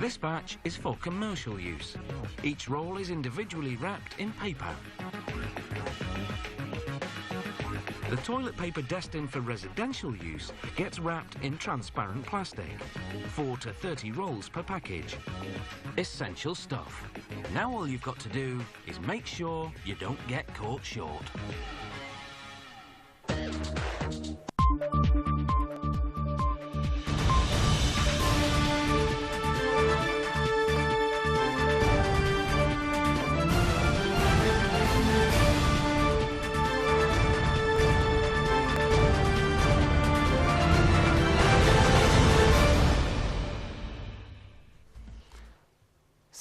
This batch is for commercial use. Each roll is individually wrapped in paper. The toilet paper destined for residential use gets wrapped in transparent plastic, four to thirty rolls per package. Essential stuff. Now all you've got to do is make sure you don't get caught short.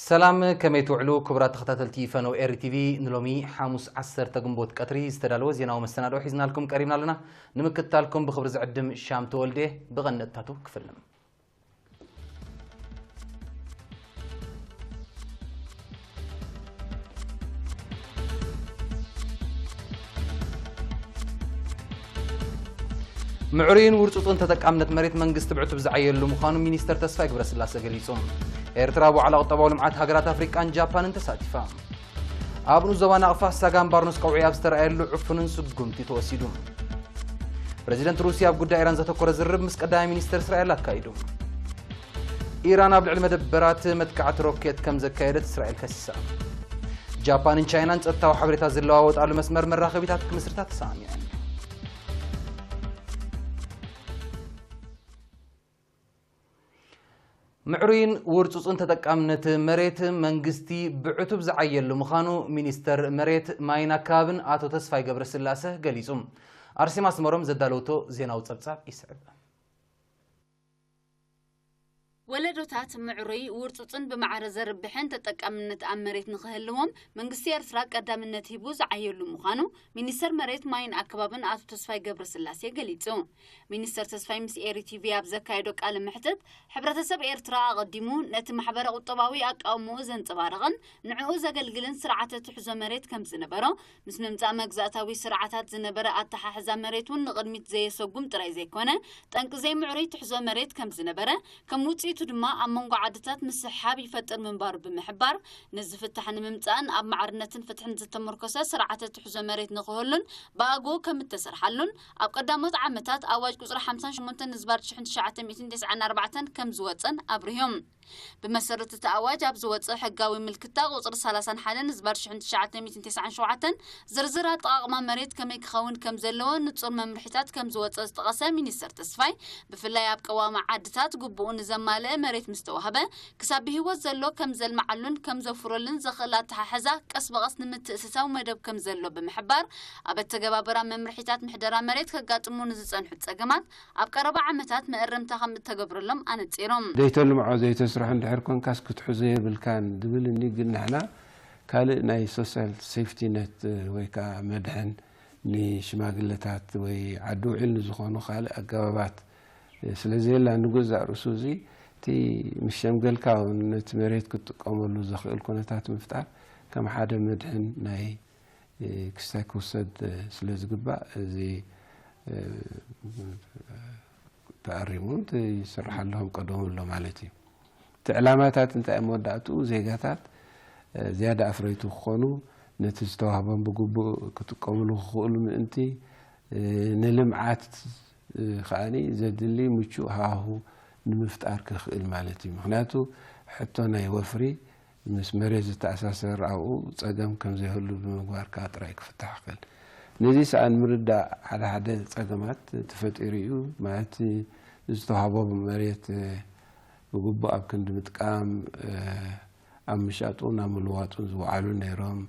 ሰላም፣ ከመይ ትውዕሉ ክቡራት ተኸታተልቲ ፈነው ኤሪ ቲቪ? ንሎሚ ሓሙስ ዓሰርተ ግንቦት ቀትሪ ዝተዳለወ ዜናዊ መሰናድኦ ሒዝናልኩም ቀሪብና ኣለና። ንምክትታልኩም ብኽብሪ ዝዕድም ሻም ተወልደ። ብቐንደታቱ ክፍልም። ምዕሩይን ውርጹጽን ተጠቃምነት መሬት መንግስቲ ብዕቱብ ዝዓየሉ ምዃኑ ሚኒስተር ተስፋይ ገብረስላሴ ገሊጹ። ኤርትራ ኣብ ዋዕላ ቁጠባዊ ልምዓት ሃገራት ኣፍሪቃን ጃፓንን ተሳቲፋ። ኣብ ንኡስ ዞባ ናቕፋ ሳጋን ባርኖስ ቀውዒ ኣብ ዝተረኣየሉ ዕፉንን ስጉምቲ ተወሲዱ። ፕረዚደንት ሩስያ ኣብ ጉዳይ ኢራን ዘተኮረ ዝርርብ ምስ ቀዳማይ ሚኒስተር እስራኤል ኣካይዱ። ኢራን ኣብ ልዕሊ መደበራት መጥቃዕቲ ሮኬት ከም ዘካየደት እስራኤል ከሲሳ። ጃፓንን ቻይናን ጸጥታዊ ሓበሬታ ዝለዋወጣሉ መስመር መራኸቢታት ክምስርታ ተሰማሚዐን። ምዕሩይን ውርጹጽን ተጠቃምነት መሬት መንግስቲ ብዕቱብ ዝዓየሉ ምዃኑ ሚኒስተር መሬት፣ ማይን ኣከባብን ኣቶ ተስፋይ ገብረስላሰ ገሊጹ። ኣርሴማ ኣስመሮም ዘዳለወቶ ዜናዊ ጸብጻብ ይስዕብ። ወለዶታት ምዕሩይ፣ ውርጹጽን ብማዕረ ዘርብሕን ተጠቃምነት ኣብ መሬት ንኽህልዎም መንግስቲ ኤርትራ ቀዳምነት ሂቡ ዝዓየሉ ምዃኑ ሚኒስተር መሬት፣ ማይን ኣከባብን ኣቶ ተስፋይ ገብረስላሴ ገሊጹ። ሚኒስተር ተስፋይ ምስ ኤሪ ቲቪ ኣብ ዘካየዶ ቃለ መሕትት፣ ሕብረተሰብ ኤርትራ ኣቐዲሙ ነቲ ማሕበረ ቁጠባዊ ኣቃውምኡ ዘንጸባርቕን ንዕኡ ዘገልግልን ስርዓተ ትሕዞ መሬት ከም ዝነበሮ፣ ምስ ምምጻእ መግዛእታዊ ስርዓታት ዝነበረ ኣተሓሕዛ መሬት እውን ንቕድሚት ዘየሰጉም ጥራይ ዘይኮነ፣ ጠንቂ ዘይምዕሩይ ትሕዞ መሬት ከም ዝነበረ፣ ከም ውጽኢቱ ድማ ኣብ መንጎ ዓድታት ምስሕሓብ ይፈጥር ምንባሩ ብምሕባር፣ ነዚ ፍታሕ ንምምጻእን ኣብ ማዕርነትን ፍትሕን ዝተመርኮሰ ስርዓተ ትሕዞ መሬት ንኽህሉን ብኣግኡ ከም እተሰርሓሉን፣ ኣብ ቀዳሞት ዓመታት ኣዋጅ ቁጽሪ ሓምሳን ሸሞንተን ንዝባር ሽሕን ትሽዓተ ሚእትን ተስዓን ኣርባዕተን ከም ዝወጸን ኣብሪሆም። ብመሰረት እቲ ኣዋጅ ኣብ ዝወጸ ሕጋዊ ምልክታ ቁጽሪ ሰላሳን ሓደን ንዝባር ሽሕን ትሽዓተ ሚእትን ተስዓን ሸውዓተን ዝርዝር ኣጠቓቕማ መሬት ከመይ ክኸውን ከም ዘለዎ ንጹር መምርሒታት ከም ዝወጸ ዝጠቐሰ ሚኒስተር ተስፋይ፣ ብፍላይ ኣብ ቀዋሚ ዓድታት ግቡኡ ንዘማልአ መሬት ምስ ተዋህበ፣ ክሳብ ብህይወት ዘሎ ከም ዘልምዓሉን ከም ዘፍረሉን ዘኽእል ኣተሓሕዛ ቀስ ብቐስ ንምትእስሳው መደብ ከም ዘሎ ብምሕባር፣ ኣብ ኣተገባብራ መምርሒታት ምሕደራ መሬት ከጋጥሙ ንዝጸንሑ ጸገማት ኣብ ቀረባ ዓመታት መእረምታ ከም እተገብረሎም ኣነጺሮም። ዘይተልምዖ ዘይተስርሖ እንድሕር ኮንካስ ክትሕዞ የብልካን ዝብል እኒ፣ ግን ንሕና ካልእ ናይ ሶሻል ሴፍቲ ነት ወይ ከዓ መድሕን ንሽማግለታት ወይ ዓዲ ውዒል ንዝኾኑ ካልእ ኣገባባት ስለ ዘየላ፣ ንገዛእ ርእሱ እዚ እቲ ምስ ሸምገልካ እውን ነቲ መሬት ክትጥቀመሉ ዘኽእል ኩነታት ምፍጣር ከም ሓደ መድሕን ናይ ክስታይ ክውሰድ ስለ ዝግባእ፣ እዚ ተኣሪሙ ይስራሕ ኣሎ ከም ቀደሙ ኣሎ ማለት እዩ። እቲ ዕላማታት እንታይ እዩ? መወዳእትኡ ዜጋታት ዝያዳ ኣፍረይቲ ክኾኑ፣ ነቲ ዝተዋህቦም ብግቡእ ክጥቀምሉ ክኽእሉ ምእንቲ፣ ንልምዓት ከዓኒ ዘድሊ ምቹእ ሃዋሁ ንምፍጣር ክኽእል ማለት እዩ። ምኽንያቱ ሕቶ ናይ ወፍሪ ምስ መሬት ዝተኣሳሰር ኣብኡ ጸገም ከም ዘይህሉ ብምግባር ከኣ ጥራይ ክፍታሕ ይኽእል። ነዚ ሰኣን ምርዳእ ሓደ ሓደ ጸገማት ተፈጢሩ እዩ። ማለት ዝተዋህቦ መሬት ብግቡእ ኣብ ክንዲ ምጥቃም፣ ኣብ ምሻጡን ኣብ ምልዋጡን ዝወዓሉ ነይሮም።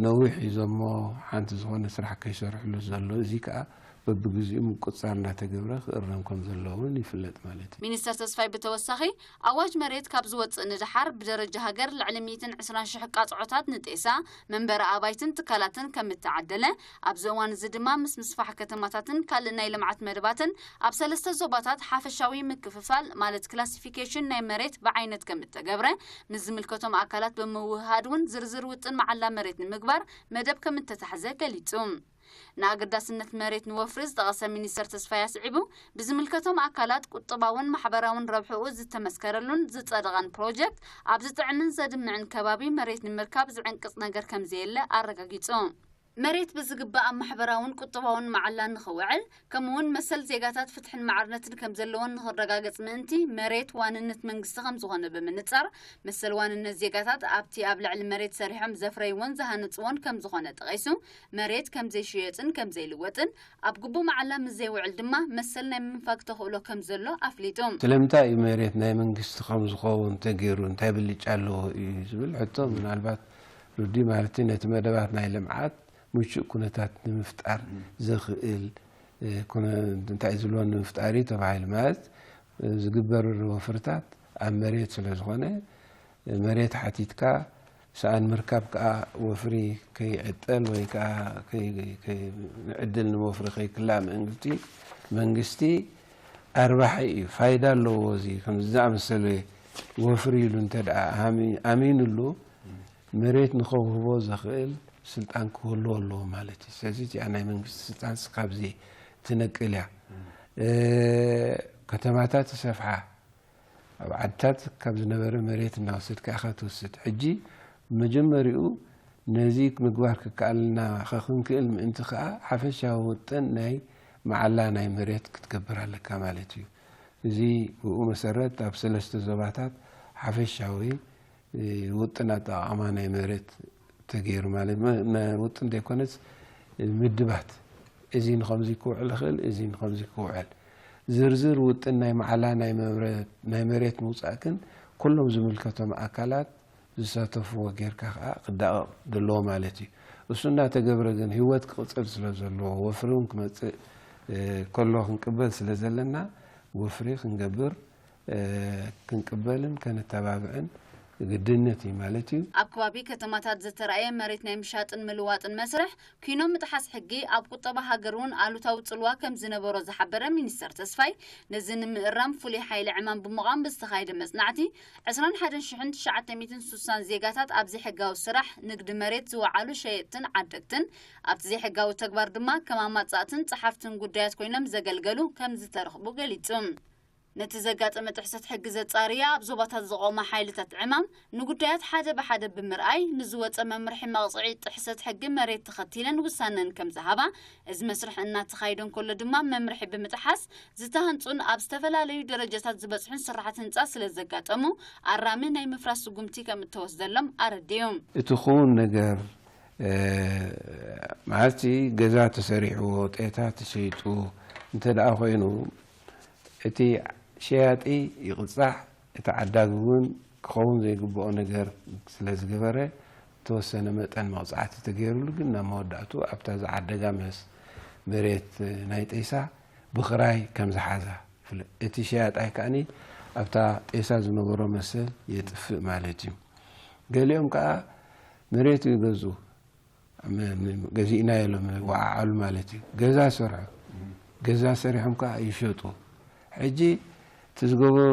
ነዊሕ እዩ ዘሞ ሓንቲ ዝኾነ ስራሕ ከይሰርሕሉ ዘሎ፣ እዚ ከኣ በብግዚኡ ምቁጽጻር እናተገብረ ክእረም ከም ዘለዎ እውን ይፍለጥ ማለት እዩ። ሚኒስተር ተስፋይ ብተወሳኺ፣ ኣዋጅ መሬት ካብ ዝወጽእ ንደሓር ብደረጃ ሃገር ልዕሊ ሚእትን ዕስራን ሽሕ ቃጽዖታት ንጤሳ፣ መንበሪ ኣባይትን ትካላትን ከም እተዓደለ፣ ኣብዚ እዋን እዚ ድማ ምስ ምስፋሕ ከተማታትን ካልእ ናይ ልምዓት መደባትን ኣብ ሰለስተ ዞባታት ሓፈሻዊ ምክፍፋል ማለት ክላሲፊኬሽን ናይ መሬት ብዓይነት ከም እተገብረ፣ ምስ ዝምልከቶም ኣካላት ብምውህሃድ እውን ዝርዝር ውጥን መዓላ መሬት ንምግባር መደብ ከም እተታሕዘ ገሊጹ። ንኣገዳስነት መሬት ንወፍሪ ዝጠቐሰ ሚኒስተር ተስፋይ ኣስዒቡ፣ ብዝምልከቶም ኣካላት ቁጠባውን ማሕበራውን ረብሕኡ ዝተመስከረሉን ዝጸደቐን ፕሮጀክት ኣብ ዝጥዕምን ዘድምዕን ከባቢ መሬት ንምርካብ ዝዕንቅጽ ነገር ከምዘየለ ኣረጋጊጹ። መሬት ብዝግባእ ኣብ ማሕበራውን ቁጠባውን መዓላ ንኽውዕል፣ ከምኡውን መሰል ዜጋታት ፍትሕን ማዕርነትን ከም ዘለዎን ንኽረጋገጽ ምእንቲ፣ መሬት ዋንነት መንግስቲ ከም ዝኾነ ብምንጻር፣ መሰል ዋንነት ዜጋታት ኣብቲ ኣብ ልዕሊ መሬት ሰሪሖም ዘፍረይዎን ዝሃነጽዎን ከም ዝኾነ ጠቒሱ፣ መሬት ከም ዘይሽየጥን ከም ዘይልወጥን፣ ኣብ ግቡእ መዓላ ምስ ዘይውዕል ድማ መሰል ናይ ምንፋግ ተኽእሎ ከም ዘሎ ኣፍሊጡ። ስለምንታይ እዩ መሬት ናይ መንግስቲ ከም ዝኸውን ተገይሩ፣ እንታይ ብልጫ ኣለዎ እዩ ዝብል ሕቶ ምናልባት ርዱእ ማለት እዩ። ነቲ መደባት ናይ ልምዓት ምቹእ ኩነታት ንምፍጣር ዘኽእል፣ እ፣ ኩነ-፣ እንታይ ዝብልዎ ንምፍጣር እዩ ተባሂሉ። ማለት፣ እ፣ ዝግበር ወፍርታት ኣብ መሬት ስለ ዝኾነ፣ እ፣ መሬት ሓቲትካ ሰኣን ምርካብ ከኣ ወፍሪ ከይዕጠል ወይ ከኣ ከይ-፣ ከይ-፣ ንዕድል ንወፍሪ ከይክላእ ምእንቲ መንግስቲ ኣርባሒ እዩ፣ ፋይዳ ኣለዎ። እዚ ከምዚ ዝኣመሰለ ወፍሪ ኢሉ እንተ ደኣ ኣሚ-፣ ኣሚኑሉ፣ መሬት ንኸውህቦ ዘኽእል ስልጣን ክህልዎ ኣለዎ ማለት እዩ። ስለዚ እቲኣ ናይ መንግስቲ ስልጣን ካብዚ ትነቅል እያ። እ፣ ከተማታት ይሰፍሓ፣ ኣብ ዓድታት ካብ ዝነበረ መሬት እናወሰድካ ኢኻ ትወስድ። ሕጂ መጀመሪኡ ነዚ ምግባር ክከኣልና ኸ-፣ ክንክእል ምእንቲ ከኣ ሓፈሻዊ ውጥን ናይ መዓላ ናይ መሬት ክትገብር ኣለካ ማለት እዩ። እዚ ብኡ መሰረት ኣብ ሰለስተ ዞባታት ሓፈሻዊ፣ እ፣ ውጥን ኣጠቓቕማ ናይ መሬት ተገይሩ ማለት መ-፣ መ-፣ ውጥን ዘይኮነስ ምድባት፣ እዚ ንኸምዚ ክውዕል ይኽእል፣ እዚ ንኸምዚ ክውዕል። ዝርዝር ውጥን ናይ መዓላ ናይ መብረ-፣ ናይ መሬት ምውጻእ ግን ኩሎም ዝምልከቶም ኣካላት ዝሳተፍዎ ጌርካ ከኣ ክዳቐቕ ዘለዎ ማለት እዩ። እሱ እናተገብረ ግን ህይወት ክቕጽል ስለ ዘለዎ፣ ወፍሪ እውን ክመጽእ፣ እ፣ ከሎ ክንቅበል ስለ ዘለና፣ ወፍሪ ክንገብር፣ እ፣ ክንቅበልን ከነተባብዕን ግድነት እዩ ማለት እዩ። ኣብ ከባቢ ከተማታት ዝተራእየ መሬት ናይ ምሻጥን ምልዋጥን መስርሕ ኪኖ ምጥሓስ ሕጊ ኣብ ቁጠባ ሃገር እውን ኣሉታዊ ጽልዋ ከም ዝነበሮ ዝሓበረ ሚኒስተር ተስፋይ፣ ነዚ ንምእራም ፍሉይ ሓይሊ ዕማም ብምቋም ብዝተኻየደ መጽናዕቲ፣ ዕስራን ሓደን ሽሕን ትሽዓተ ሚእትን ስሳን ዜጋታት ኣብ ዘይሕጋዊ ስራሕ፣ ንግዲ መሬት ዝወዓሉ ሸየጥትን ዓደግትን፣ ኣብቲ ዘይሕጋዊ ተግባር ድማ ከም ኣማጻእትን ጸሓፍትን ጉዳያት ኮይኖም ዘገልገሉ ከም ዝተረኽቡ ገሊጹ። ነቲ ዘጋጠመ ጥሕሰት ሕጊ ዘጻርያ ኣብ ዞባታት ዝቖማ ሓይልታት ዕማም፣ ንጉዳያት ሓደ ብሓደ ብምርኣይ፣ ንዝወጸ መምርሒ መቕጽዒ ጥሕሰት ሕጊ መሬት ተኸቲለን ውሳነን ከም ዝሃባ፣ እዚ መስርሕ እናተኻየደ እንከሎ ድማ መምርሒ ብምጥሓስ ዝተሃንጹን ኣብ ዝተፈላለዩ ደረጃታት ዝበጽሑን ስራሓት ህንጻ ስለ ዘጋጠሙ፣ ኣራሚ ናይ ምፍራስ ስጉምቲ ከም እተወስደሎም ኣረዲኡ። እቲ ክውን ነገር፣ እ፣ ማለት ገዛ ተሰሪሕዎ፣ ጤታ ተሸይጡ እንተ ደኣ ኮይኑ፣ እቲ ሸያጢ ይቕጻዕ፣ እቲ ዓዳጊ እውን ክኸውን ዘይግብኦ ነገር ስለ ዝገበረ፣ ዝተወሰነ መጠን መቕጻዕቲ ተገይሩሉ፣ ግን ናብ መወዳእቱ ኣብታ ዝዓደጋ መስ-፣ መሬት ናይ ጤሳ ብኽራይ ከም ዝሓዛ ፍለ-፣ እቲ ሸያጣይ ከኣኒ ኣብታ ጤሳ ዝነበሮ መሰል የጥፍእ ማለት እዩ። ገሊኦም ከኣ መሬት ይገዝኡ፣ ም-፣ ም-፣ ገዚእና ኢሎም ይወዓዓሉ ማለት እዩ። ገዛ ሰርሑ፣ ገዛ ሰሪሖም ከኣ ይሸጡ። ሕጂ እቲ ዝገበሩ፣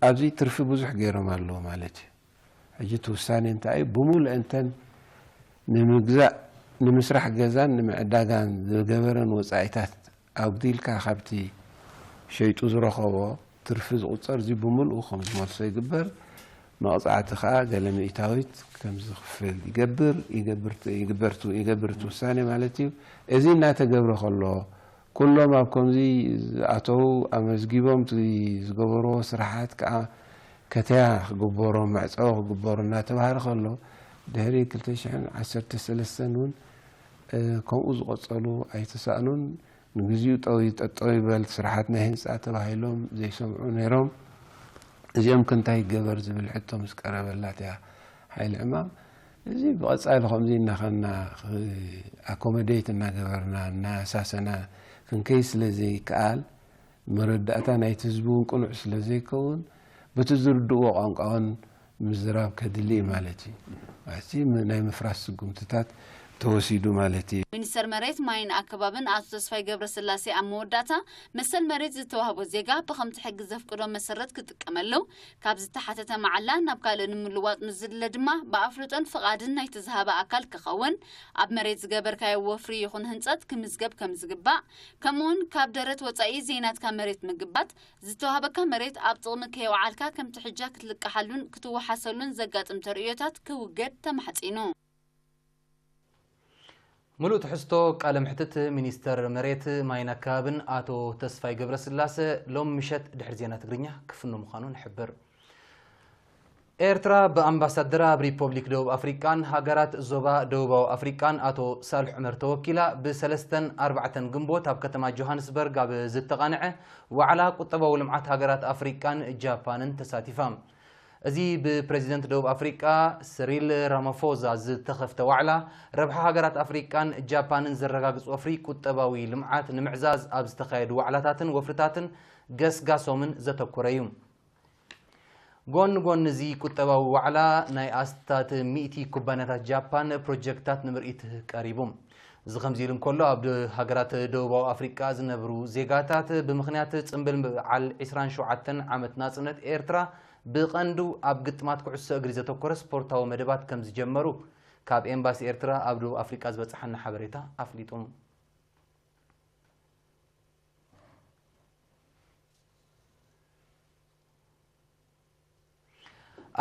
ኣብዚ ትርፊ ብዙሕ ገይሮም ኣለዉ ማለት እዩ። ሕጂ እቲ ውሳኔ እንታይ እዩ? ብምሉአንተን ንምግዛእ፣ ንምስራሕ ገዛን ንምዕዳጋን ዝገበረን ወጻኢታት ኣጉዲልካ ካብቲ ሸይጡ ዝረኸቦ ትርፊ ዝቑጸር እዚ ብምልኡ ከም ዝመልሶ ይግበር። መቕጻዕቲ ከኣ ገለ ሚእታዊት ከም ዝኽፍል ይገብር፣ ይገብር፣ ይግበር፣ ይገብር እቲ ውሳኔ ማለት እዩ። እዚ እናተገብረ ከሎ፣ ኩሎም ኣብ ከምዚ ዝኣተዉ ኣመዝጊቦም እቲ ዝገበርዎ ስራሓት ከኣ ከተያ ክግበሮ፣ መዕጸዊ ክግበሮ እናተባህለ ከሎ፣ ድሕሪ ክልተ ሽሕን ዓሰርተ ሰለስተን እውን፣ እ፣ ከምኡ ዝቐጸሉ ኣይተሳእኑን። ንግዚኡ ጠው-፣ ጠጠው ይበል ስራሓት ናይ ህንጻ ተባሂሎም ዘይሰምዑ ነይሮም። እዚኦም ከ እንታይ ይገበር ዝብል ሕቶ ምስ ቀረበላ እቲኣ ሓይሊ ዕማም፣ እዚ ብቐጻሊ ከምዚ እናኸና፣ እ፣ ኣኮሞዴት እናገበርና፣ እናሳሰና ክንከይድ ስለ ዘይከኣል፣ መረዳእታ ናይቲ ህዝቢ እውን ቅኑዕ ስለ ዘይከውን፣ በቲ ዝርድእዎ ቋንቋ እውን ምዝራብ ከድሊ እዩ ማለት እዩ። እቲ ም-፣ ናይ ምፍራስ ስጉምትታት ተወሲዱ ማለት እዩ። ሚኒስተር መሬት ማይን ኣከባብን ኣቶ ተስፋይ ገብረስላሴ ኣብ መወዳእታ፣ መሰል መሬት ዝተዋህቦ ዜጋ ብኸምቲ ሕጊ ዘፍቅዶ መሰረት ክጥቀመሉ፣ ካብ ዝተሓተተ መዓላ ናብ ካልእ ንምልዋጥ ምስ ዝድለ ድማ ብኣፍልጦን ፍቓድን ናይቲ ዝሃበ ኣካል ክኸውን፣ ኣብ መሬት ዝገበርካዮ ወፍሪ ይኹን ህንፀት ክምዝገብ ከም ዝግባእ፣ ከምኡውን ካብ ደረት ወፃኢ ዘይናትካ መሬት ምግባት፣ ዝተዋህበካ መሬት ኣብ ጥቕሚ ከየውዓልካ ከም ትሕጃ ክትልቃሓሉን ክትወሓሰሉን ዘጋጥም ተርእዮታት ክውገድ ተማሕፂኑ። ምሉእ ትሕዝቶ ቃለ ምሕትት ሚኒስተር መሬት ማይን ኣከባብን ኣቶ ተስፋይ ገብረስላሰ ሎም ምሸት ድሕሪ ዜና ትግርኛ ክፍኖ ምዃኑ ንሕብር። ኤርትራ ብኣምባሳደራ ኣብ ሪፖብሊክ ደቡብ ኣፍሪቃን ሃገራት ዞባ ደቡባዊ ኣፍሪቃን ኣቶ ሳልሕ ዑመር ተወኪላ ብሰለስተን ኣርባዕተን ግንቦት ኣብ ከተማ ጆሃንስበርግ ኣብ ዝተቓንዐ ዋዕላ ቁጠባዊ ልምዓት ሃገራት ኣፍሪቃን ጃፓንን ተሳቲፋ። እዚ ብፕረዚደንት ደቡብ ኣፍሪቃ ስሪል ራማፎዛ ዝተኸፍተ ዋዕላ፣ ረብሓ ሃገራት ኣፍሪቃን ጃፓንን ዘረጋግጽ ወፍሪ ቁጠባዊ ልምዓት ንምዕዛዝ ኣብ ዝተኻየዱ ዋዕላታትን ወፍርታትን ገስጋሶምን ዘተኮረ እዩ። ጎን ጎን እዚ ቁጠባዊ ዋዕላ፣ ናይ ኣስታት ሚእቲ ኩባንያታት ጃፓን ፕሮጀክታት ንምርኢት ቀሪቡ። እዚ ከምዚ ኢሉ እንከሎ፣ ኣብ ደ-፣ ሃገራት ደቡባዊ ኣፍሪቃ ዝነብሩ ዜጋታት ብምኽንያት ጽምብል በዓል ዕስራን ሸውዓተን ዓመት ናጽነት ኤርትራ ብቐንዱ ኣብ ግጥማት ኩዕሶ እግሪ ዘተኮረ ስፖርታዊ መደባት ከም ዝጀመሩ ካብ ኤምባሲ ኤርትራ ኣብ ደቡብ ኣፍሪቃ ዝበጽሓና ሓበሬታ ኣፍሊጡ።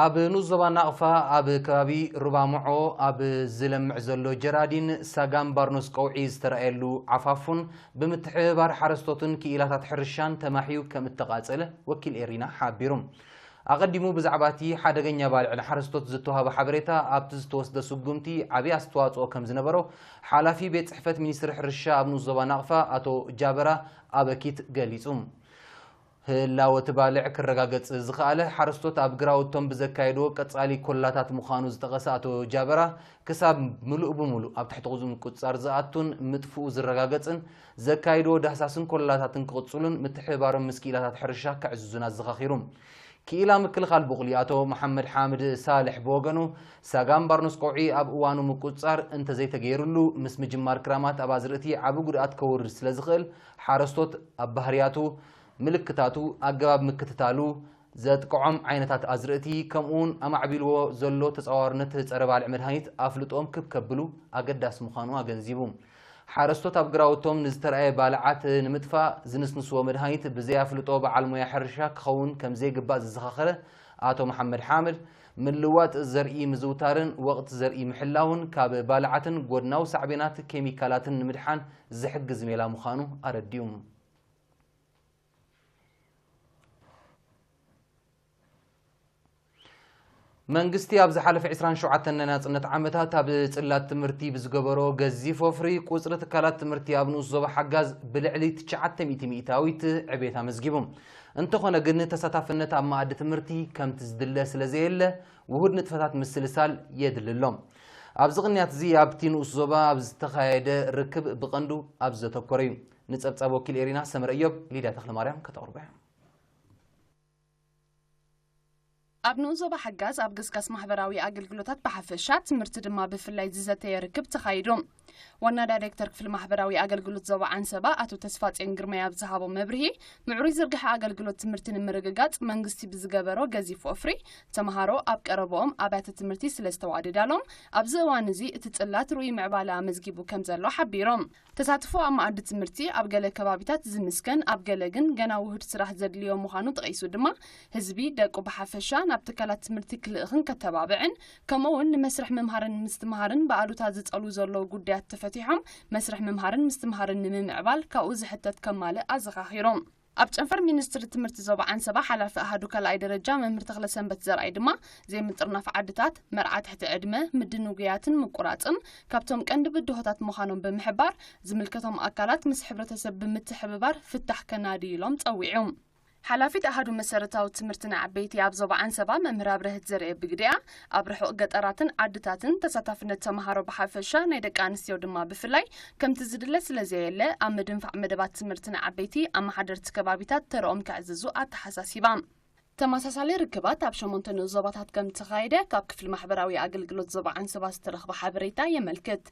ኣብ ንኡስ ዞባ ናቕፋ ኣብ ከባቢ ሩባ ምዖ ኣብ ዝለምዕ ዘሎ ጀራዲን ሳጋም ባርኖስ ቀውዒ ዝተራእየሉ ዓፋፉን ብምትሕብባር ሓረስቶትን ክኢላታት ሕርሻን ተማሕዩ ከም እተቓጸለ ወኪል ኤሪና ሓቢሩ። ኣቐዲሙ ብዛዕባ እቲ ሓደገኛ ባልዕ ንሓረስቶት ዝተዋህበ ሓበሬታ ኣብቲ ዝተወስደ ስጉምቲ ዓብዪ ኣስተዋጽኦ ከም ዝነበሮ ሓላፊ ቤት ጽሕፈት ሚኒስትሪ ሕርሻ ኣብ ንኡስ ዞባ ናቕፋ ኣቶ ጃበራ ኣበኪት ገሊጹ። ህላወ እቲ ባልዕ ክረጋገጽ ዝኸኣለ ሓረስቶት ኣብ ግራውቶም ብዘካየድዎ ቀጻሊ ኮላታት ምዃኑ ዝጠቐሰ ኣቶ ጃበራ፣ ክሳብ ምሉእ ብምሉእ ኣብ ትሕቲ ቁጽ-፣ ምቁጽጻር ዝኣቱን ምጥፍኡ ዝረጋገጽን ዘካየድዎ ዳህሳስን ኮላታትን ክቕጽሉን ምትሕብባሮም ምስ ክኢላታት ሕርሻ ከዕዝዙን ኣዘኻኺሩ። ክኢላ ምክልኻል ቡቕሊ ኣቶ መሓመድ ሓምድ ሳልሕ ብወገኑ፣ ሳጋም ባርኖስ ቀውዒ ኣብ እዋኑ ምቁጽጻር እንተዘይተገይሩሉ፣ ምስ ምጅማር ክራማት ኣብ ኣዝርእቲ ዓቢ ጉድኣት ከውርድ ስለ ዝኽእል፣ ሓረስቶት ኣብ ባህርያቱ፣ ምልክታቱ፣ ኣገባብ ምክትታሉ፣ ዘጥቅዖም ዓይነታት ኣዝርእቲ፣ ከምኡውን ኣማዕቢልዎ ዘሎ ተጻዋርነት ጸረ ባልዕ መድሃኒት ኣፍልጦኦም ክብ ከብሉ ኣገዳሲ ምዃኑ ኣገንዚቡ። ሓረስቶት ኣብ ግራውቶም ንዝተራእየ ባልዓት ንምጥፋእ ዝንስንስዎ መድሃኒት ብዘይ ኣፍልጦ በዓል ሞያ ሕርሻ ክኸውን ከም ዘይግባእ ዘዘኻኸረ ኣቶ መሓመድ ሓምድ፣ ምልዋጥ ዘርኢ ምዝውታርን ወቕቲ ዘርኢ ምሕላውን ካብ ባልዓትን ጎድናዊ ሳዕቤናት ኬሚካላትን ንምድሓን ዝሕግዝ ሜላ ምዃኑ ኣረዲኡ። መንግስቲ ኣብ ዝሓለፈ ዕስራን ሸውዓተን ናይ ናጽነት ዓመታት ኣብ ጽላት ትምህርቲ ብዝገበሮ ገዚፍ ወፍሪ፣ ቁጽሪ ትካላት ትምህርቲ ኣብ ንኡስ ዞባ ሓጋዝ ብልዕሊ ትሽዓተ ሚእቲ ሚእታዊት ዕቤት ኣመዝጊቡ። እንተኾነ ግን፣ ተሳታፍነት ኣብ መኣዲ ትምህርቲ ከምቲ ዝድለ ስለ ዘየለ፣ ውሁድ ንጥፈታት ምስልሳል የድሊ ኣሎ። ኣብዚ ቅንያት እዚ፣ ኣብቲ ንኡስ ዞባ ኣብ ዝተኻየደ ርክብ ብቐንዱ ኣብዚ ዘተኮረ እዩ። ንጸብጻብ ወኪል ኤሪና ሰመረ እዮብ፣ ሊድያ ተኽለማርያም ከተቕርቦ እያ። ኣብ ንኡስ ዞባ ሓጋዝ ኣብ ገስጋስ ማሕበራዊ ኣገልግሎታት ብሓፈሻ፣ ትምህርቲ ድማ ብፍላይ ዝዘተየ ርክብ ተኻይዱ። ዋና ዳይሬክተር ክፍሊ ማሕበራዊ ኣገልግሎት ዞባ ዓንሰባ ኣቶ ተስፋጽዮን ግርማይ ኣብ ዝሃቦ መብርሂ፣ ምዕሩይ ዝርግሐ ኣገልግሎት ትምህርቲ ንምርግጋጽ መንግስቲ ብዝገበሮ ገዚፍ ወፍሪ፣ ተምሃሮ ኣብ ቀረብኦም ኣብያተ ትምህርቲ ስለ ዝተዋደዳሎም፣ ኣብዚ እዋን እዚ እቲ ጽላት ርኡይ ምዕባለ ኣመዝጊቡ ከም ዘሎ ሓቢሮም። ተሳትፎ ኣብ መኣዲ ትምህርቲ ኣብ ገለ ከባቢታት ዝምስገን፣ ኣብ ገለ ግን ገና ውሁድ ስራሕ ዘድልዮ ምዃኑ ጠቒሱ ድማ፣ ህዝቢ ደቁ ብሓፈሻ ናብ ትካላት ትምህርቲ ክልእኽን ከተባብዕን፣ ከምኡ እውን ንመስርሕ ምምሃርን ምስትምሃርን ብኣሉታ ዝጸልዉ ዘለዉ ጉዳያት ተፈቲሖም መስርሕ ምምሃርን ምስትምሃርን ንምምዕባል ካብኡ ዝሕተት ከማልእ ኣዘኻኺሮም። ኣብ ጨንፈር ሚኒስትሪ ትምህርቲ ዞባ ዓንሰባ ሓላፊ ኣሃዱ ካልኣይ ደረጃ መምህር ተኽለሰንበት ዘርኣይ ድማ፣ ዘይምጥርናፍ ዓድታት፣ መርዓ ትሕቲ ዕድመ፣ ምድንጉያትን ምቁራጽን ካብቶም ቀንዲ ብድሆታት ምዃኖም ብምሕባር፣ ዝምልከቶም ኣካላት ምስ ሕብረተሰብ ብምትሕብባር ፍታሕ ከናድዩ ኢሎም ጸዊዑ። ሓላፊት ኣሃዱ መሰረታዊ ትምህርቲ ንዓበይቲ ኣብ ዞባ ዓንሰባ መምህር ኣብርህት ዘርኤ ብግዲኣ፣ ኣብ ርሑቕ ገጠራትን ዓድታትን ተሳታፍነት ተምሃሮ ብሓፈሻ ናይ ደቂ ኣንስትዮ ድማ ብፍላይ ከምቲ ዝድለ ስለ ዘየለ፣ ኣብ ምድንፋዕ መደባት ትምህርቲ ንዓበይቲ ኣመሓደርቲ ከባቢታት ተረኦም ከዕዝዙ ኣተሓሳሲባ። ተመሳሳሊ ርክባት ኣብ ሸሞንተ ንኡስ ዞባታት ከም ዝተኻየደ ካብ ክፍሊ ማሕበራዊ ኣገልግሎት ዞባ ዓንሰባ ዝተረኽበ ሓበሬታ የመልክት።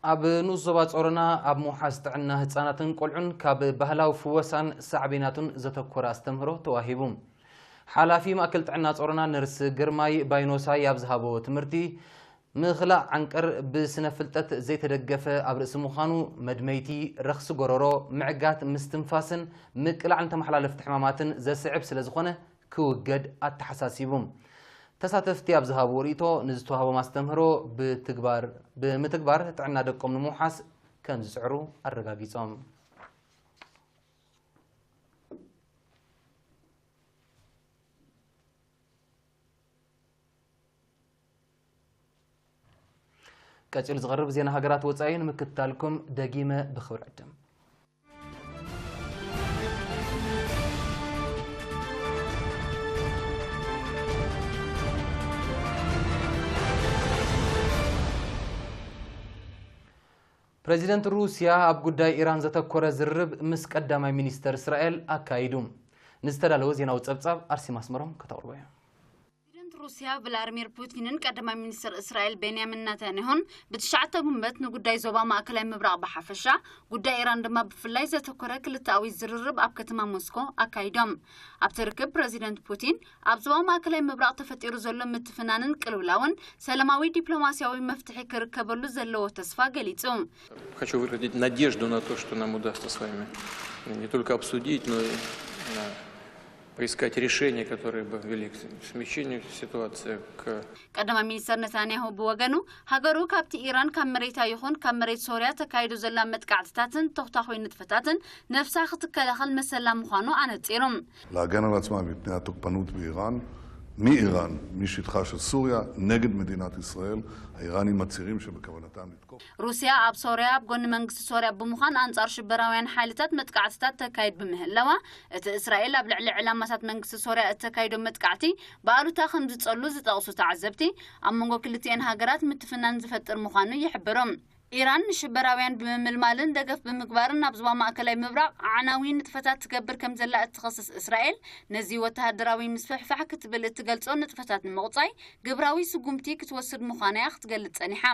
ኣብ ንኡስ ዞባ ጾሮና ኣብ ምውሓስ ጥዕና ህጻናትን ቆልዑን ካብ ባህላዊ ፍወሳን ሳዕቤናቱን ዘተኮረ ኣስተምህሮ ተዋሂቡ። ሓላፊ ማእከል ጥዕና ጾሮና ነርስ ግርማይ ባይኖሳይ ኣብ ዝሃቦ ትምህርቲ፣ ምኽላእ ዓንቀር ብስነ ፍልጠት ዘይተደገፈ ኣብ ርእሲ ምዃኑ፣ መድመይቲ፣ ረኽሲ ጎረሮ፣ ምዕጋት ምስትንፋስን ምቅላዕን ተመሓላለፍቲ ሕማማትን ዘስዕብ ስለ ዝኾነ ክውገድ ኣተሓሳሲቡ። ተሳተፍቲ ኣብ ዝሃብዎ ርእይቶ፣ ንዝተዋህቦም ኣስተምህሮ ብትግባር፣ ብምትግባር ጥዕና ደቆም ንምውሓስ ከም ዝጽዕሩ ኣረጋጊጾም። ቀጺሉ ዝቐርብ ዜና ሃገራት ወጻኢ ንምክትታልኩም ደጊመ ብኽብሪ ዕድም። ፕሬዚደንት ሩስያ ኣብ ጉዳይ ኢራን ዘተኮረ ዝርርብ ምስ ቀዳማይ ሚኒስተር እስራኤል ኣካይዱ። ንዝተዳለወ ዜናዊ ጸብጻብ ኣርሴማ ኣስመሮም ከተቕርቦ እያ። ፕሬዚደንት ሩስያ ቭላድሚር ፑቲንን ቀዳማይ ሚኒስተር እስራኤል ቤንያሚን ናታንያሁን ብትሽዓተ ጉንበት ንጉዳይ ዞባ ማእከላይ ምብራቕ ብሓፈሻ፣ ጉዳይ ኢራን ድማ ብፍላይ ዘተኮረ ክልተኣዊ ዝርርብ ኣብ ከተማ ሞስኮ ኣካይዶም። ኣብቲ ርክብ ፕሬዚደንት ፑቲን ኣብ ዞባ ማእከላይ ምብራቕ ተፈጢሩ ዘሎ ምትፍናንን ቅልውላውን ሰላማዊ ዲፕሎማስያዊ መፍትሒ ክርከበሉ ዘለዎ ተስፋ ገሊጹ። Хочу выразить надежду на то, что нам удастся с вами не только обсудить, но и а, поискать решения, которые бы вели к смягчению ситуации, к ቀዳማይ ሚኒስተር ነታንያሁ ብወገኑ፣ ሃገሩ ካብቲ ኢራን ካብ መሬታ ይኹን ካብ መሬት ሶርያ ተካይዶ ዘላ መጥቃዕትታትን ተኹታኹይ ንጥፈታትን ነብሳ ክትከላኸል መሰላ ምዃኑ ኣነጺሩ። להגן על עצמה מפני התוקפנות באיראן, מאיראן, משטחה של סוריה, נגד מדינת ישראל. האיראנים מצהירים שבכוונתם לתקוף. ሩስያ ኣብ ሶርያ ኣብ ጎኒ መንግስቲ ሶርያ ብምዃን ኣንጻር ሽበራውያን ሓይልታት መጥቃዕትታት ተካይድ ብምህላዋ፣ እቲ እስራኤል ኣብ ልዕሊ ዕላማታት መንግስቲ ሶርያ እተካይዶ መጥቃዕቲ ብኣሉታ ከም ዝጸሉ ዝጠቕሱ ተዓዘብቲ፣ ኣብ መንጎ ክልቲኤን ሃገራት ምትፍናን ዝፈጥር ምዃኑ ይሕብሩ። ኢራን ንሽበራውያን ብምምልማልን ደገፍ ብምግባርን ኣብ ዞባ ማእከላይ ምብራቕ ኣዕናዊ ንጥፈታት ትገብር ከም ዘላ እትኸስስ እስራኤል፣ ነዚ ወተሃደራዊ ምስፍሕፋሕ ክትብል እትገልጾ ንጥፈታት ንምቑጻይ ግብራዊ ስጉምቲ ክትወስድ ምዃና እያ ክትገልጽ ጸኒሓ።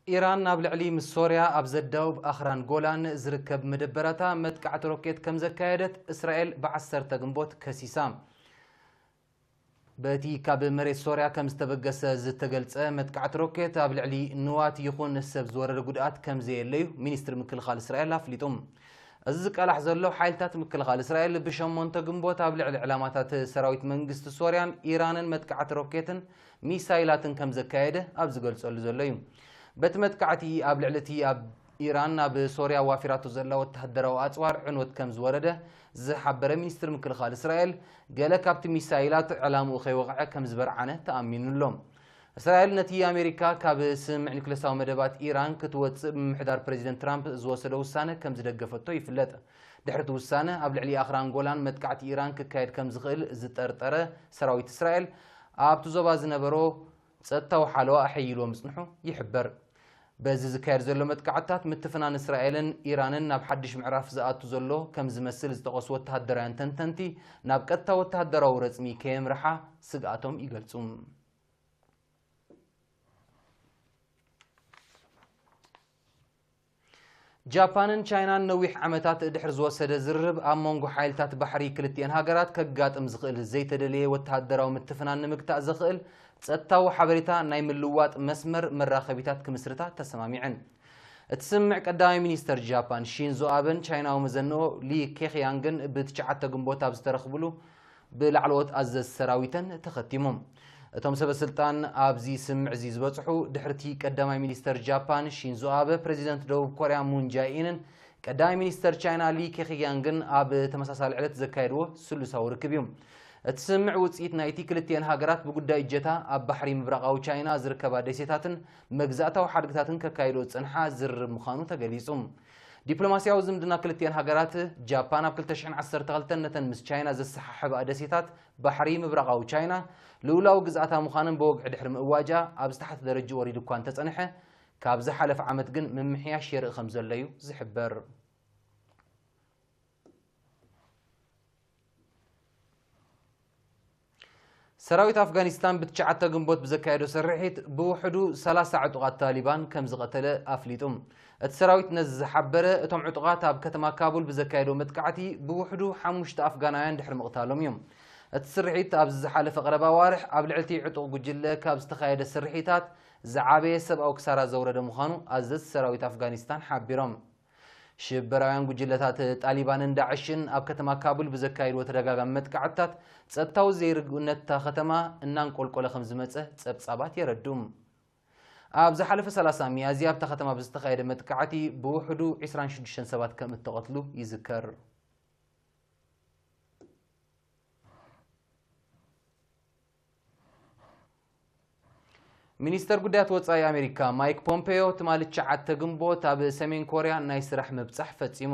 ኢራን ኣብ ልዕሊ ምስ ሶርያ ኣብ ዘዳውብ ኣኽራን ጎላን ዝርከብ መደበራታ መጥቃዕቲ ሮኬት ከም ዘካየደት እስራኤል ብዓሰርተ ግንቦት ከሲሳ። በቲ ካብ መሬት ሶርያ ከም ዝተበገሰ ዝተገልጸ መጥቃዕቲ ሮኬት ኣብ ልዕሊ ንዋት ይኹን ሰብ ዝወረደ ጉድኣት ከም ዘየለዩ ሚኒስትሪ ምክልኻል እስራኤል ኣፍሊጡ። እዚ ዝቃላሕ ዘሎ ሓይልታት ምክልኻል እስራኤል ብሸሞንተ ግንቦት ኣብ ልዕሊ ዕላማታት ሰራዊት መንግስቲ ሶርያን ኢራንን መጥቃዕቲ ሮኬትን ሚሳይላትን ከም ዘካየደ ኣብ ዝገልጸሉ ዘሎ እዩ። በቲ መጥቃዕቲ ኣብ ልዕሊ እቲ ኣብ ኢራን ኣብ ሶርያ ዋፊራቶ ዘላ ወተሃደራዊ ኣጽዋር ዕንወት ከም ዝወረደ ዝሓበረ ሚኒስትሪ ምክልኻል እስራኤል፣ ገለ ካብቲ ሚሳይላት ዕላምኡ ከይወቕዐ ከም ዝበርዓነ ተኣሚኑ ኣሎ። እስራኤል ነቲ ኣሜሪካ ካብ ስምምዕ ኒክለሳዊ መደባት ኢራን ክትወጽእ ብምምሕዳር ፕሬዚደንት ትራምፕ ዝወሰዶ ውሳነ ከም ዝደገፈቶ ይፍለጥ። ድሕሪ እቲ ውሳነ ኣብ ልዕሊ ኣኽራን ጎላን መጥቃዕቲ ኢራን ክካየድ ከም ዝኽእል ዝጠርጠረ ሰራዊት እስራኤል ኣብቲ ዞባ ዝነበሮ ጸጥታዊ ሓለዋ ኣሐይልዎ ምጽንሑ ይሕበር። በዚ ዝካየድ ዘሎ መጥቃዕትታት ምትፍናን እስራኤልን ኢራንን ናብ ሓድሽ ምዕራፍ ዝኣቱ ዘሎ ከም ዝመስል ዝጠቐሱ ወተሃደራውያን ተንተንቲ ናብ ቀጥታ ወተሃደራዊ ረጽሚ ከየምርሓ ስግኣቶም ይገልጹ። ጃፓንን ቻይናን ነዊሕ ዓመታት ድሕሪ ዝወሰደ ዝርርብ ኣብ መንጎ ሓይልታት ባሕሪ ክልቲኤን ሃገራት ከጋጥም ዝኽእል ዘይተደለየ ወተሃደራዊ ምትፍናን ንምግታእ ዘኽእል ጸጥታዊ ሓበሬታ ናይ ምልዋጥ መስመር መራኸቢታት ክምስርታ ተሰማሚዐን። እቲ ስምምዕ ቀዳማይ ሚኒስተር ጃፓን ሺንዞ ኣበን ቻይናዊ መዘንኦ ሊ ኬክያንግን ብትሽዓተ ግንቦት ኣብ ዝተረኽብሉ ብላዕለዎት ኣዘዝቲ ሰራዊተን ተኸቲሙ። እቶም ሰበ ስልጣን ኣብዚ ስምምዕ እዚ ዝበጽሑ ድሕርቲ ቀዳማይ ሚኒስተር ጃፓን ሺንዞ ኣበ፣ ፕሬዚደንት ደቡብ ኮርያ ሙን ጃይኢንን ቀዳማይ ሚኒስተር ቻይና ሊ ኬክያንግን ኣብ ተመሳሳሊ ዕለት ዘካየድዎ ስሉሳዊ ርክብ እዩ። እቲ ስምምዕ ውጽኢት ናይቲ ክልቲኤን ሃገራት ብጉዳይ እጀታ ኣብ ባሕሪ ምብራቓዊ ቻይና ዝርከባ ደሴታትን መግዛእታዊ ሓድግታትን ከካይዶ ዝጸንሓ ዝርርብ ምዃኑ ተገሊጹ። ዲፕሎማስያዊ ዝምድና ክልቲኤን ሃገራት፣ ጃፓን ኣብ ክልተ ሽሕን ዓሰርተ ክልተን ነተን ምስ ቻይና ዘሰሓሕብኣ ደሴታት ባሕሪ ምብራቓዊ ቻይና ልኡላዊ ግዝኣታ ምዃነን ብወግዒ ድሕሪ ምእዋጃ ኣብ ዝተሓተ ደረጃ ወሪዱ እኳ እንተጸንሐ፣ ካብ ዝሓለፈ ዓመት ግን ምምሕያሽ የርኢ ከም ዘሎ እዩ ዝሕበር። ሰራዊት ኣፍጋኒስታን ብትሽዓተ ግንቦት ብዘካየዶ ስርሒት ብውሕዱ ሰላሳ ዕጡቓት ታሊባን ከም ዝቐተለ ኣፍሊጡ። እቲ ሰራዊት ነዚ ዝሓበረ፣ እቶም ዕጡቓት ኣብ ከተማ ካቡል ብዘካየዶ መጥቃዕቲ ብውሕዱ ሓሙሽተ ኣፍጋናውያን ድሕሪ ምቕታሎም እዩ። እቲ ስርሒት ኣብዚ ዝሓለፈ ቀረባ ኣዋርሕ ኣብ ልዕሊ እቲ ዕጡቕ ጉጅለ ካብ ዝተኻየደ ስርሒታት ዝዓበየ ሰብኣዊ ክሳራ ዘውረደ ምዃኑ ኣዘዝቲ ሰራዊት ኣፍጋኒስታን ሓቢሮም። ሽበራውያን ጉጅለታት ጣሊባንን ዳዕሽን ኣብ ከተማ ካቡል ብዘካየድዎ ተደጋጋሚ መጥቃዕትታት፣ ጸጥታዊ ዘይርግእነት እታ ከተማ እናንቆልቆለ ከም ዝመጸ ጸብጻባት የረድኡ። ኣብ ዝሓለፈ ሰላሳ ሚያዝያ ኣብታ ከተማ ብዝተኻየደ መጥቃዕቲ ብውሕዱ ዕስራን ሽዱሽተን ሰባት ከም እተቐትሉ ይዝከር። ሚኒስተር ጉዳያት ወጻኢ ኣሜሪካ ማይክ ፖምፔዮ ትማሊ ትሽዓተ ግንቦት ኣብ ሰሜን ኮርያ ናይ ስራሕ ምብጻሕ ፈጺሙ።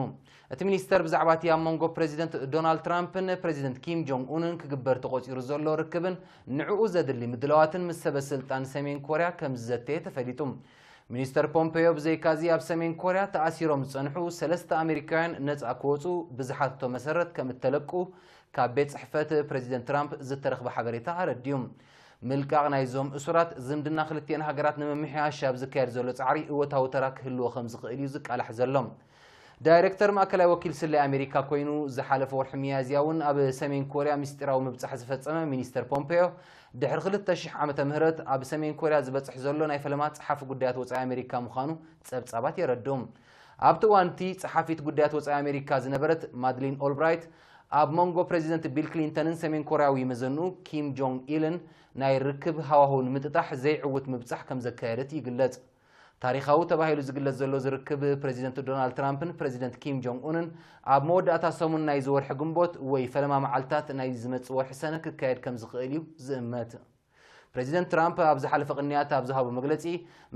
እቲ ሚኒስተር ብዛዕባ እቲ ኣብ መንጎ ፕረዚደንት ዶናልድ ትራምፕን ፕረዚደንት ኪም ጆንግ ኡንን ክግበር ተቖጺሩ ዘሎ ርክብን ንዕኡ ዘድሊ ምድላዋትን ምስ ሰበ ስልጣን ሰሜን ኮርያ ከም ዝዘተየ ተፈሊጡ። ሚኒስተር ፖምፔዮ ብዘይካዚ ኣብ ሰሜን ኮርያ ተኣሲሮም ዝጸንሑ ሰለስተ ኣሜሪካውያን ነጻ ክወጹ ብዝሓተቶ መሰረት ከም እተለቁ ካብ ቤት ጽሕፈት ፕረዚደንት ትራምፕ ዝተረኽበ ሓበሬታ ኣረዲኡ። ምልቃቕ ናይዞም እሱራት ዝምድና ክልቲኤን ሃገራት ንምምሕያሽ ኣብ ዝካየድ ዘሎ ጻዕሪ እወታዊ ተራ ክህልዎ ከም ዝኽእል እዩ ዝቃላሕ ዘሎ። ዳይሬክተር ማእከላይ ወኪል ስለያ ኣሜሪካ ኮይኑ ዝሓለፈ ወርሒ ሚያዝያ እውን ኣብ ሰሜን ኮርያ ምስጢራዊ ምብጻሕ ዝፈጸመ ሚኒስተር ፖምፔዮ፣ ድሕሪ ክልተ ሽሕ ዓመተ ምህረት ኣብ ሰሜን ኮርያ ዝበጽሕ ዘሎ ናይ ፈለማ ጸሓፊ ጉዳያት ወጻኢ ኣሜሪካ ምዃኑ ጸብጻባት የረድኡ። ኣብቲ እዋን እቲ ጸሓፊት ጉዳያት ወጻኢ ኣሜሪካ ዝነበረት ማድሊን ኦልብራይት፣ ኣብ መንጎ ፕረዚደንት ቢል ክሊንተንን ሰሜን ኮርያዊ መዘንኡ ኪም ጆንግ ኢልን ናይ ርክብ ሃዋህው ንምጥጣሕ ዘይዕውት ምብጻሕ ከም ዘካየደት ይግለጽ። ታሪኻዊ ተባሂሉ ዝግለጽ ዘሎ ዝርክብ ፕረዚደንት ዶናልድ ትራምፕን ፕረዚደንት ኪም ጆንግ ኡንን ኣብ መወዳእታ ሰሙን ናይዚ ወርሒ ግንቦት ወይ ፈለማ መዓልታት ናይ ዝመጽእ ወርሒ ሰነ ክካየድ ከም ዝኽእል እዩ ዝእመት። ፕረዚደንት ትራምፕ ኣብ ዝሓለፈ ቅንያት ኣብ ዝሃቦ መግለጺ፣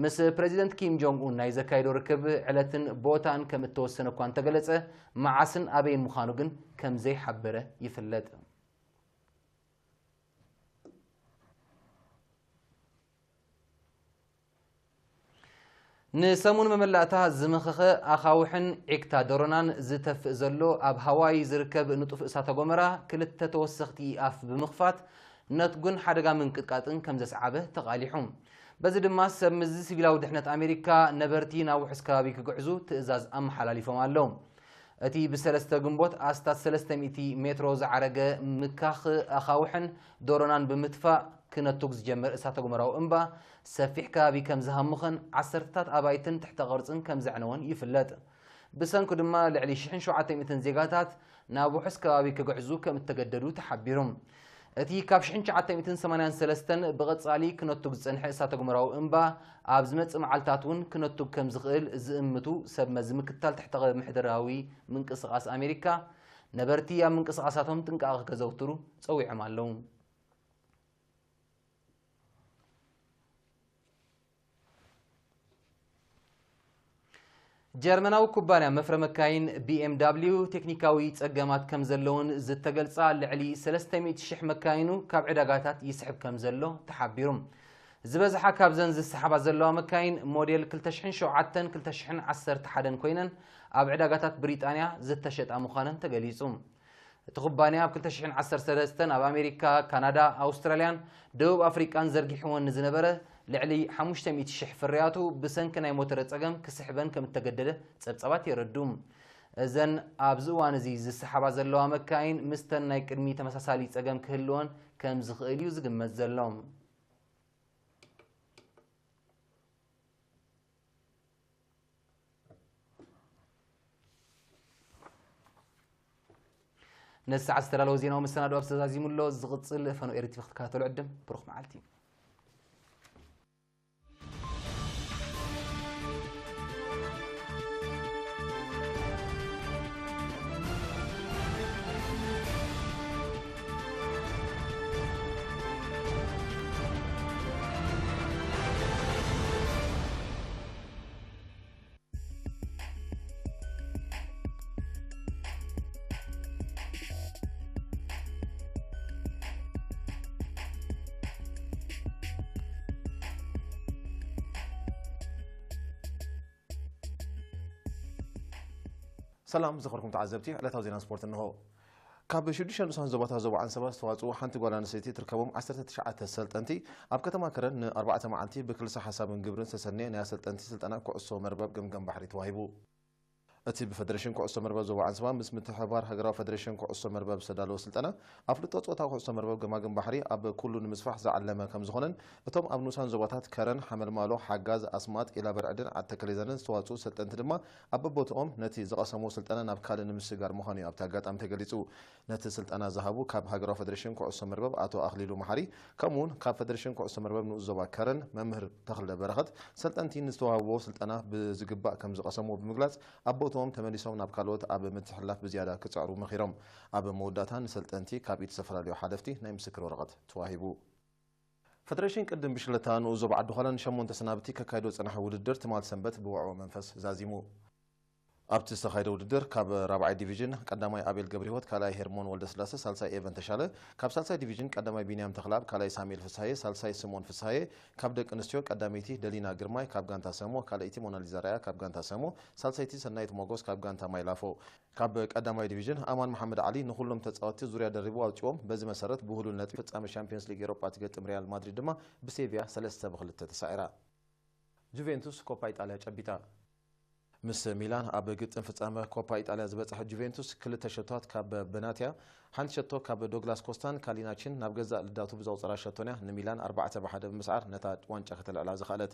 ምስ ፕረዚደንት ኪም ጆንግ ኡን ናይ ዘካየዶ ርክብ ዕለትን ቦታን ከም እተወሰነ እኳ እንተገለጸ፣ መዓስን ኣበይን ምዃኑ ግን ከም ዘይሓበረ ይፍለጥ። ንሰሙን መመላእታ ዝመኸኸ ኣኻውሕን ዒግታ ደሮናን ዝተፍእ ዘሎ ኣብ ሃዋይ ዝርከብ ንጡፍ እሳተ ጎመራ ክልተ ተወሰኽቲ ኣፍ ብምኽፋት ነትጉን ሓደጋ ምንቅጥቃጥን ከም ዘስዓበ ተቓሊሑ። በዚ ድማ ሰብ ምዚ ሲቪላዊ ድሕነት ኣሜሪካ ነበርቲ ናብ ውሑስ ከባቢ ክግዕዙ ትእዛዝ ኣመሓላሊፎም ኣለዉ። እቲ ብሰለስተ ግንቦት ኣስታት ሰለስተ ሚእቲ ሜትሮ ዝዓረገ ምካኽ ኣኻውሕን ደሮናን ብምትፋእ ክነቱግ ዝጀመር እሳተ ጎመራዊ እምባ ሰፊሕ ከባቢ ከም ዝሃሙኸን ዓሰርተታት ኣባይትን ትሕተ ቅርጽን ከም ዘዕነወን ይፍለጥ። ብሰንኩ ድማ ልዕሊ ሽሕን ሸውዓተ ሚእትን ዜጋታት ናብ ውሑስ ከባቢ ክግዕዙ ከም እተገደዱ ተሓቢሩ። እቲ ካብ ሽሕን ትሽዓተ ሚእትን ሰማንያን ሰለስተን ብቐጻሊ ክነቱግ ዝጸንሐ እሳተ ጎመራዊ እምባ ኣብ ዝመጽእ መዓልታት እውን ክነቱግ ከም ዝኽእል ዝእምቱ ሰብ መዚ ምክትታል ትሕተ ምሕደራዊ ምንቅስቓስ ኣሜሪካ ነበርቲ ኣብ ምንቅስቓሳቶም ጥንቃቐ ከዘውትሩ ጸዊዖም ኣለዉ። ጀርመናዊ ኩባንያ መፍረ መካይን ቢ ኤም ዳብሊው ቴክኒካዊ ጸገማት ከም ዘለውን ዝተገልጻ ልዕሊ ሰለስተ ሚእቲ ሽሕ መካይኑ ካብ ዕዳጋታት ይስሕብ ከም ዘሎ ተሓቢሩ። ዝበዝሓ ካብዘን ዝሰሓባ ዘለዋ መካይን ሞዴል ክልተ ሽሕን ሸውዓተን ክልተ ሽሕን ዓሰርተ ሓደን ኮይነን ኣብ ዕዳጋታት ብሪጣንያ ዝተሸጣ ምዃነን ተገሊጹ። እቲ ኩባንያ ኣብ ክልተ ሽሕን ዓሰርተ ሰለስተን ኣብ ኣሜሪካ፣ ካናዳ፣ ኣውስትራልያን ደቡብ ኣፍሪቃን ዘርጊሕወን ንዝነበረ ልዕሊ ሓሙሽተ ሚእቲ ሽሕ ፍርያቱ ብሰንኪ ናይ ሞተረ ጸገም ክስሕበን ከም እተገደደ ጸብጻባት የረድኡ። እዘን ኣብዚ እዋን እዚ ዝሰሓባ ዘለዋ መካይን ምስተን ናይ ቅድሚ ተመሳሳሊ ጸገም ክህልወን ከም ዝኽእል እዩ ዝግመት ዘሎ። ነዚ ሰዓት ዝተዳለወ ዜናዊ መሰናድኦ ኣብዚ ተዛዚሙ ኣሎ። ዝቕጽል ፈኖ ኤሪ ቲቪ ክትከታተሉ ዕድም። ብሩኽ መዓልቲ። ሰላም ዝኸበርኩም ተዓዘብቲ፣ ዕለታዊ ዜና ስፖርት እንሆ። ካብ ሽዱሽተ ንኡሳን ዞባታት ዞባ ዓንሰባ ዝተዋፅኡ ሓንቲ ጓል ኣንስተይቲ ትርከቦም ዓሰርተ ትሽዓተ ሰልጠንቲ ኣብ ከተማ ከረን ንኣርባዕተ መዓልቲ ብክልሰ ሓሳብን ግብርን ዝተሰነየ ናይ ኣሰልጠንቲ ስልጠና ኩዕሶ መርበብ ገምገም ባሕሪ ተዋሂቡ። እቲ ብፈደሬሽን ኩዕሶ መርበብ ዞባ ዓንሰባ ምስ ምትሕብባር ሃገራዊ ፈደሬሽን ኩዕሶ መርበብ ዝተዳለወ ስልጠና ኣፍልጦ ፆታ ኩዕሶ መርበብ ገማግም ባሕሪ ኣብ ኩሉ ንምስፋሕ ዝዓለመ ከም ዝኾነን እቶም ኣብ ንኡሳን ዞባታት ከረን፣ ሓመልማሎ፣ ሓጋዝ፣ ኣስማጥ፣ ኢላበርዕድን ዓዲ ተከሌዛንን ዝተዋፅኡ ሰልጠንቲ ድማ ኣብ በቦትኦም ነቲ ዝቐሰምዎ ስልጠና ናብ ካልእ ንምስግጋር ምዃኑ እዩ ኣብቲ ኣጋጣሚ ተገሊፁ። ነቲ ስልጠና ዝሃቡ ካብ ሃገራዊ ፈደሬሽን ኩዕሶ መርበብ ኣቶ ኣኽሊሉ መሓሪ፣ ከምኡውን ካብ ፈደሬሽን ኩዕሶ መርበብ ንኡስ ዞባ ከረን መምህር ተኽለ በረኸት፣ ሰልጠንቲ ንዝተዋህብዎ ስልጠና ብዝግባእ ከም ዝቐሰምዎ ብምግላጽ፣ ኣብ ቦትኦም ተመሊሶም ናብ ካልኦት ኣብ ምትሕልላፍ ብዝያዳ ክጸዕሩ መኺሮም። ኣብ መወዳእታ ንሰልጠንቲ ካብ ኢድ ዝተፈላለዩ ሓለፍቲ ናይ ምስክር ወረቐት ተዋሂቡ። ፈደሬሽን ቅድም ብሽለታ ንኡስ ዞባ ዓዲ ዃላ ንሸሞንተ ሰናብቲ ከካይዶ ዝጸንሐ ውድድር ትማል ሰንበት ብወዕዎ መንፈስ ዛዚሙ። ኣብቲ ዝተኻየደ ውድድር ካብ ራብዓይ ዲቪዥን ቀዳማይ ኣቤል ገብረህይወት፣ ካልኣይ ሄርሞን ወልደስላሰ፣ ሳልሳይ ኤቨን ተሻለ፣ ካብ ሳልሳይ ዲቪዥን ቀዳማይ ቢንያም ተኽለኣብ፣ ካልኣይ ሳሙኤል ፍስሃየ፣ ሳልሳይ ስምኦን ፍስሃየ፣ ካብ ደቂ ኣንስትዮ ቀዳመይቲ ደሊና ግርማይ ካብ ጋንታ ሰሞ፣ ካልኣይቲ ሞናሊዛ ራያ ካብ ጋንታ ሰሞ፣ ሳልሰይቲ ሰናይት ሞጎስ ካብ ጋንታ ማይላፎ። ካብ ቀዳማይ ዲቪዥን ኣማን መሓመድ ዓሊ ንኹሎም ተጻወትቲ ዙርያ ደሪቡ ኣውጺኦም። በዚ መሰረት ብህሉል ነጥቢ ፍጻመ ሻምፒዮንስ ሊግ ኤሮጳ ትገጥም ሪያል ማድሪድ ድማ ብሴቪያ ሰለስተ ብክልተ ተሳዒራ። ጁቬንቱስ ኮፓ ኢጣልያ ጨቢጣ። ምስ ሚላን ኣብ ግጥም ፍጻመ ኮፓ ኢጣልያ ዝበጽሐ ጁቬንቱስ ክልተ ሸቶታት ካብ በናቲያ፣ ሓንቲ ሸቶ ካብ ዶግላስ ኮስታን ካሊናችን ናብ ገዛእ ልዳቱ ብዘቑጸራ ሸቶንያ ንሚላን ኣርባዕተ ብሓደ ብምስዓር ነታ ዋንጫ ከተልዕላ ዝኸኣለት።